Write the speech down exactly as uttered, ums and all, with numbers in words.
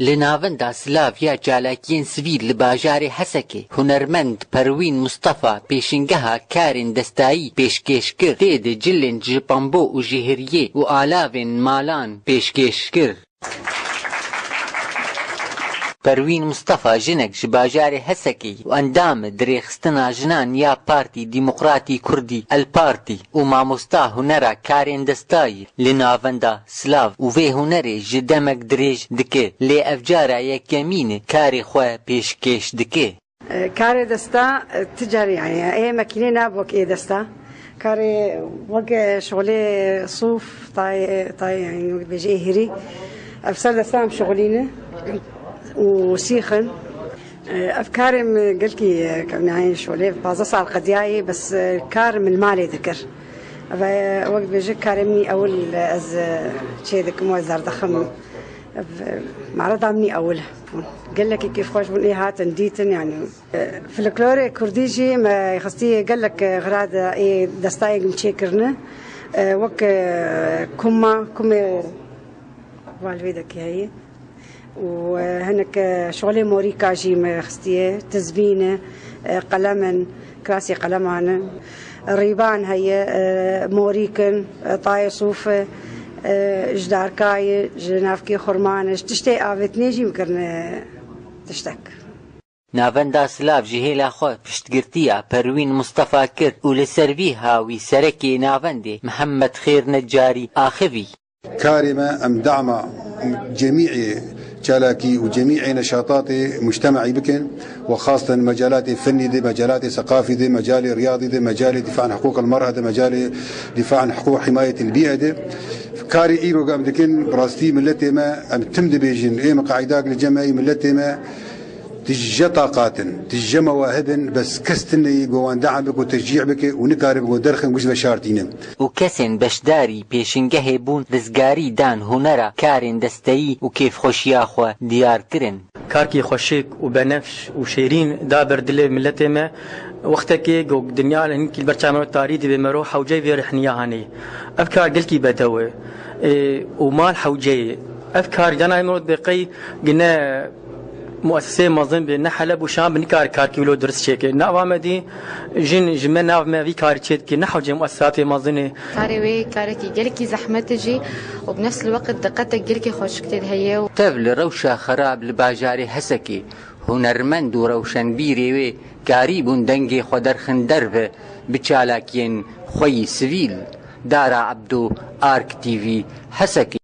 Li Navenda Silav ya Çalakiyên Sivîl li bajarê Hesekê hunermend Perwîn Mustafa pêşingeha karên destayî pêşkêş kir. Tê de cilên ji pambo û jêhiriyê û alavên malan pêşkêş kir. Perwîn Mustafa, jinek ji bajarê Hesekê û endam e di Rêxistina Jinan ya Partî Demokratî Kurdî, El Partî, û mamosta hunera karên destayî li Navenda Silav û vê hunerê ji demek dirêj dike, lê ev cara yekemîn e karê xwe pêşkêş dike. Karê desta, e, ti carî, yani, ê mekînê nabok ê desta. Karê wek, e, şolê sûf, tay, tay, yani, wek bêje ê hirî. Ev ser desta em şixulîne û sîxin. E, ev karê min gelkî, e, yani, şolê pazdeh sal qediyayê, bes, e, kar min malê dikir. Ev, e, wek bêje karê min ewil ez, e, çê dikim û ez derdixim. Ev, e, marada min ewil bûn. Gelekî kêfxweş bûn, ê hatin dîtin, yani. Folklorê kurdî jî me xistî gelek xira de ê destayek min çêkirine. Wek kuma, kumê valvêdekî heye. Û hinek şolê morîka jî me xistiye, tizbîn e, qelem in, kirasê qeleman in. Rîban heye, morîk in, tayê sûf e, ji darkayê, ji navkê xurman e, ji tiştê avêtinê jî min kirine tiştek. Navenda Silav ji hêla xwe piştgirtiya Perwîn Mustafa kir û li ser vî hawî serekê navendê Mihemed Xêr Necarî axivî. Karê me em dama cemîê çalakî û cemîê neşatatê mujtemaî bikin û xasten mecalatê fennî de, mecalatê seqafî de, mecalê riyadî de, mecalê dîfa an hiqûq el mer'a de, mecalê dîfa an hiqûq himayet el bî'e de. Karê îro em dikin, bi rastî milletê me, em tim dibêjin, ê miqaidak li cem me, ê milletê me, Tije taqat in, tije mewahib in, bes kes tune yî ku wan de'm bike û teşcî bike û nikare bike derxin guş veşartîne. Û kesên beşdarî pêşingehê bûn, rizgarî dan hunera karên desteyî û kêfxweşiya xwe diyar kirin. Karkî xweşik û benefş û şêrîn da ber dilê miletê me. Wextekê ku dinya hinkî li ber çavên me tarî dibe, mero hewceyê vê rihniya hanê. Ev kar gelkî bedew e. Ê, û mal hewceyê. Ev kar dana mero dibe qey gine muesseseyê mezin be, ne Heleb û Şam be, nikare karkî wilo dirist çêke. Nava me dî jin ji me nav me vî karî çêdike, ne hewce muessesatê mezin e. Karê wê karekî gelekî zehmet e jî û bi nefs li weqt diqetek gelekî xweşik tê de heye û Tev li rewşa xerab li bajarê Hesekê, hunermend û rewşenbîrê wê karîbûn dengê xwe derxin derve bi çalakiyên xwe yî sivîl. Dara Ebdo, Ark T V, Hesekê.